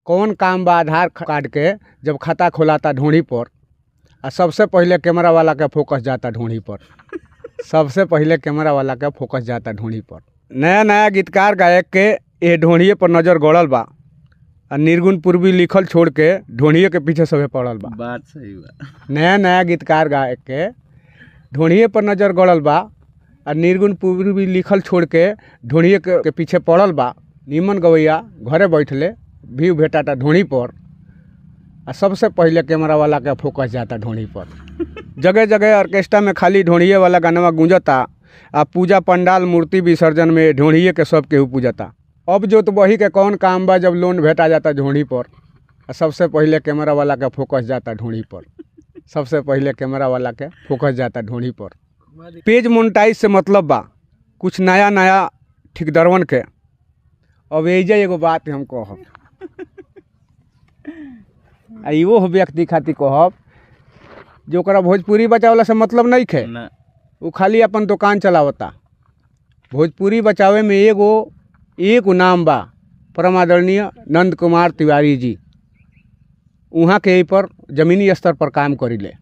कौन काम बा आधार कार्ड के जब खाता खोलाता ढोढ़ी पर, आ सबसे पहिले कैमरा वाला के फोकस जाता ढोढ़ी पर। सबसे पहिले कैमरा वाला के फोकस जाता ढोढ़ी पर। नया नया गीतकार गायक के ये ढोढ़िए पर नज़र गड़ल बा, आ निर्गुण पूर्वी लिखल छोड़ के ढोढ़िए के पीछे सभे पड़ल बा। बात सही बा। नया नया गीतकार गायक के ढोढ़िए पर नज़र गड़ल बा, आ निर्गुण पूर्वी लिखल छोड़ के ढोढ़िए के पीछे पड़ल बा। निमन गवैया घरे बैठले व्यू भेटाता ढोढ़ी पर, आ सबसे पहिले कैमरा वाला के फोकस जाता ढोढ़ी पर। जगह जगह ऑर्केस्ट्रा में खाली ढोढ़िए वाला गानवा गूंजता, आ पूजा पंडाल मूर्ति विसर्जन में ढोढ़िए के सब केहू पूजता। अब जो तो वही के कौन काम बा जब लोन भेटा जाता ढोढ़ी पर, आ सबसे पहिले कैमरा वाला के फोकस जाता ढोढ़ी पर। सबसे पहिले कैमरा वाला के फोकस जाता ढोढ़ी पर। पेज मोनेटाइज से मतलब बा कुछ नया नया ठेकेदारवन के। अब एजे एगो बात हम कहब, आ इहो व्यक्ति खातिर कहब जो ओकरा भोजपुरी बचावला से मतलब नहीं खे, ना। वो खाली अपन दुकान चलावता। भोजपुरी बचावे में एगो एगो नाम बा, परम आदरणीय नंद कुमार तिवारी जी। उहाँ के एहि पर जमीनी स्तर पर काम करीले।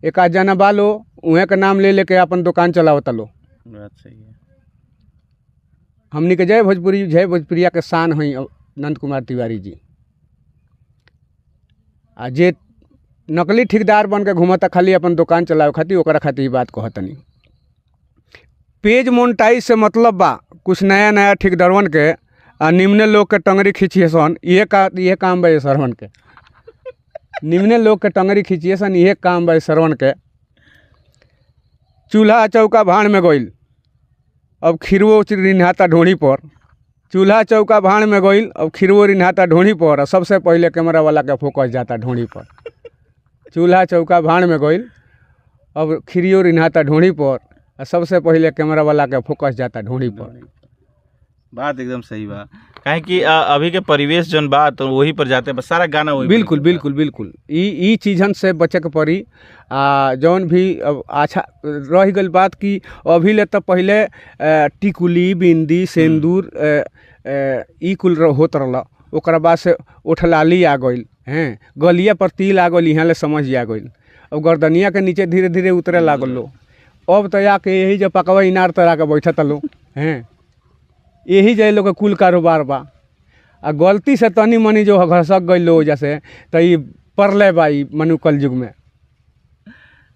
एक आध जना बा लो उहें के नाम ले लेके अपन दुकान चलावता लो। बात सही है। हमनी के जय भोजपुरी जय भोजपुरिया के शान हई नंद कुमार तिवारी जी। आ जे नकली ठेकेदार बन के घूमता खाली अपन दुकान चलावे खातिर, ओकरा खातिर ई बात कहतनी। पेज मोनेटाइज से मतलब बा कुछ नया नया ठेकेदारवन के, आ निम्ने लोग के टंगरी खींचिए सन, इहे का इहे काम बा ये सरवन के। निम्ने लोग के टंगरी खींचिए सन, इहे काम बा ये सरवन के। चूल्हा चौका भाड़ में गइल, अब खीरवो रिन्हाता ढोढ़ी पर। चूल्हा चौका भाड़ में गइल, अब खीरवो रिन्हाता ढोढ़ी पर, आ सबसे पहिले कैमरा वाला के फोकस जाता ढोढ़ी पर। चूल्हा चौका भाड़ में गइल, अब खीरियो रिन्हाता ढोढ़ी पर, आ सबसे पहिले कैमरा वाला के फोकस जाता ढोढ़ी पर। बात एकदम सही बा, काहे कि अभी के परिवेश जौन बा तो वही पर जाते बा, सारा गाना वही पर बिल्कुल निकलता। बिल्कुल बिल्कुल। ई चीजन से बचे के पड़ी। आ जौन भी अब अच्छा रह गई बात कि अभी ले तो पहले टिकुली बिंदी सिंदूर ई कुल होत रहल। ओकरा बाद से ओठलाली आ गइल, हैं गलिया पर तिल आ गइल, यहाँ ले समझ आ गइल। अब गर्दनिया के नीचे धीरे धीरे उतरे लागल लो। अब तो आके यही जो पकवा इनार तर आके बैठत लो, हैं यही जे लोग के कुल कारोबार बा। आ गलती से तनी मनी जो घसक गइल लो जैसे तो ई परले बा ई मनु कलयुग में।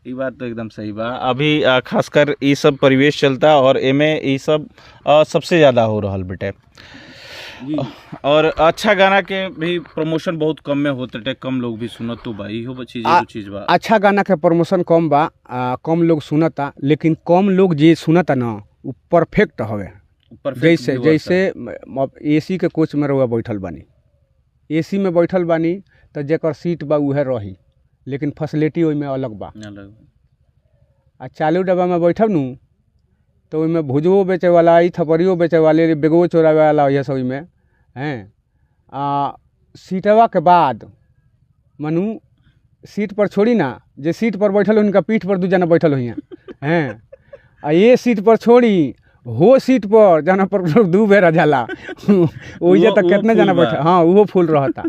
ई बात तो एकदम सही बा। अभी खासकर ई सब परिवेश चलता और एमे ई सब सबसे ज़्यादा हो रहल बेटे। और अच्छा गाना के भी प्रमोशन बहुत कम में होते टे, कम लोग भी सुनत तो बा, इहो चीज एगो चीज बा। अच्छा गाना के प्रमोशन कम बा, कम लोग सुनता, लेकिन कम लोग जे सुनता ना उ परफेक्ट हवे। परफेक्ट जैसे भी होता। जैसे एसी के कोच में रउआ बैठल बानी, एसी में बैठल बानी तो जेकर सीट बा उहे रही, लेकिन फैसिलिटी ओहिमे अलग बा। अलग। आ चालू डब्बा में बैठब नू तो ओहिमे भुजबो बेचे वाला आई, थपड़ियो बेचे वाले, बेगो चोरावे वाला यह सब ओहिमे हैं। आ सीटवा के बाद मनु सीट पर छोड़ी ना, जे सीट पर बैठल उनका पीठ पर दू जना बैठल हुई हैं। आ ये सीट पर छोड़ी हो सीट पर जना पर दू बेरा जाला, ओइजे उहो- तक उहो कितने जना फूल बा। बैठल, हाँ उहो फूल रहता।